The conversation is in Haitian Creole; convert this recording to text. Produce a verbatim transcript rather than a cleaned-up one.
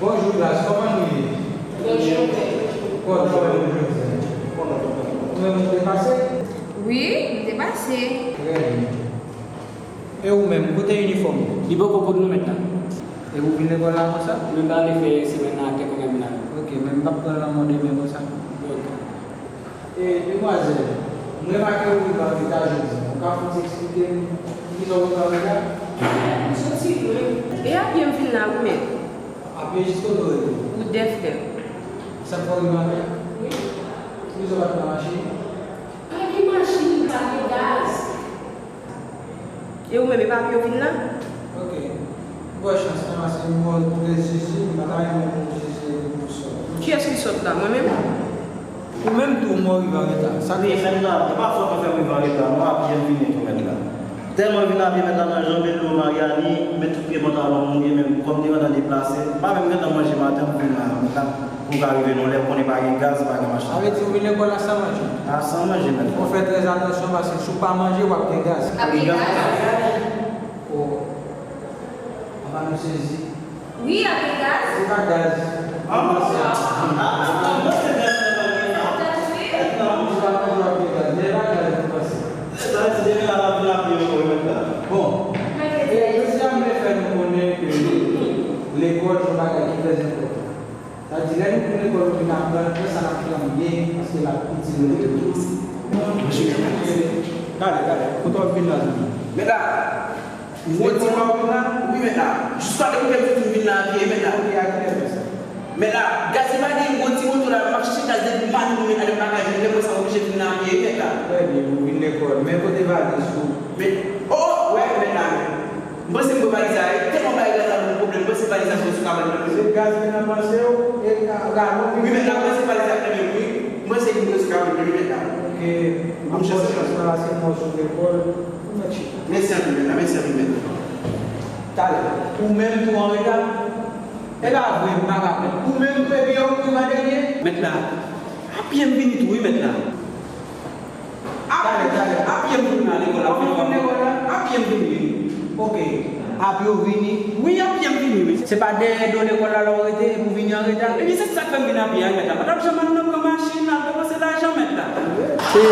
Bonjou klas, kòman nou ye? Bonjou. Kòman nou ye jodi a? Ou menm ou te pase? Wi, m te pase. Trè byen. E ou menm, kote inifòm ou? Li poko pou nou, mèt la. E ou vin lekòl la konsa? Mwen pa ale fè semèn nan atè kòm m nan. Ok, men m p ap pran lanmò demen konsa. Ok. E, demwazèl, m remake ou rive anreta jodi a. Ou ka fon ti eksplike m poukisa ou rive anreta? M soti lwen. E a pye m vin la, wi, mèt. A pye jis kote w rete? Wout dè flè. Sa k fè w rive anreta? Wi. Poukisa w pa t pran machin? Pa gen machin, pa gen gaz. E ou menm, e pa a pye w vin la? Ok. Ou wè chans lan, se yon mò pou Zizi, m pa ta renmen pou Zizi pou sòt. Kiyès ki sòt la? Mwen menm? Ou menm tou, ou rive anreta. Sa k fè? Wi, mèt la, e pa fòt mwen fè m rive anreta, non, a pye m vini tou, mèt la. Tèlman m vin a pye, mèt la, nan janbe dlo Maryani, men tout pye pantalon m mouye, men kò m te gentan deplase, m pa menm gentan manje maten pou vin la, mèt la. Pou m ka rive nan lè, m konnen pa gen gaz, pa gen machin. Sa vle di ou vin lekòl la san manje? A, san manje, mèt. Fò w fè trè atansyon, paske si w pa manje, w ap gen gaz. Ap gen gaz. O. Apa nou sezi. Wi, ap gen gaz. Se pa gaz. An, mwen se, a, a, mwen se gaz nan manje. Sa tèt fri. Mèt la, mwen se pa manje, w ap gen gaz. Lè pa gaz, nou panse. Se sa, se demen la, la vin apre yo, mèt la. Bon. E jodi a, m vle fè nou konnen ke lekòl se yon bagay ki trè enpòtan. Sa di, lè nou vin lekòl, nou vin aprann, men sa n ap fè an byen, paske l ap itil nou tou. Gade, gade, kote w ap vin la, zanmi? Mèt la, m gwo ti moto la, wi, mèt la. Jiskaske m fè m vin la a pye, mèt la. Ok, a kilè w fè sa? Mèt la, gaz li pa gen, m gwo ti moto la, m ap chèche gaz depi maten pou mèt la, m pa ka jwenn, lè mwen sa oblije vin la a pye, mèt la. Trè byen, ou vin lekòl. Men kote valiz ou? Men, o, wè, mèt la, men. M panse m pran valiz la, e tèlman bagay gaz la ban m pwoblèm, m panse valiz la sot sou kabrit mwen. Se gaz ki nan panse w, e ga-, galon ki... Wi, mèt la, m panse valiz la kanmenm, wi. M panse li moute sou kabrit mwen, wi, mèt la. Ok, m ap chèche chans la, se mò sou lekòl, ou mèt chita. Mèsi anpil, mèt la, mèsi anpil, mèt la. Talè, ou menm tou anreta? E pa vre, m pa ka kwè. Ou menm tou, epi ou rive an dènye? Mèt la, a pye m vini tou, wi, mèt la. Talè, talè, a pye m vin nan lekòl la. Ou vin lekòl la? A pye m vini, wi. Ok. A pye w vini? Wi, a pye m vini, wi. Se pa dèyè do lekòl la lè w rete epi w vini anreta? Ebyen, se sa k fè m vin a pye a, mèt la. Pa t ap janm al nan pran machin, al depanse lajan, mèt la. Se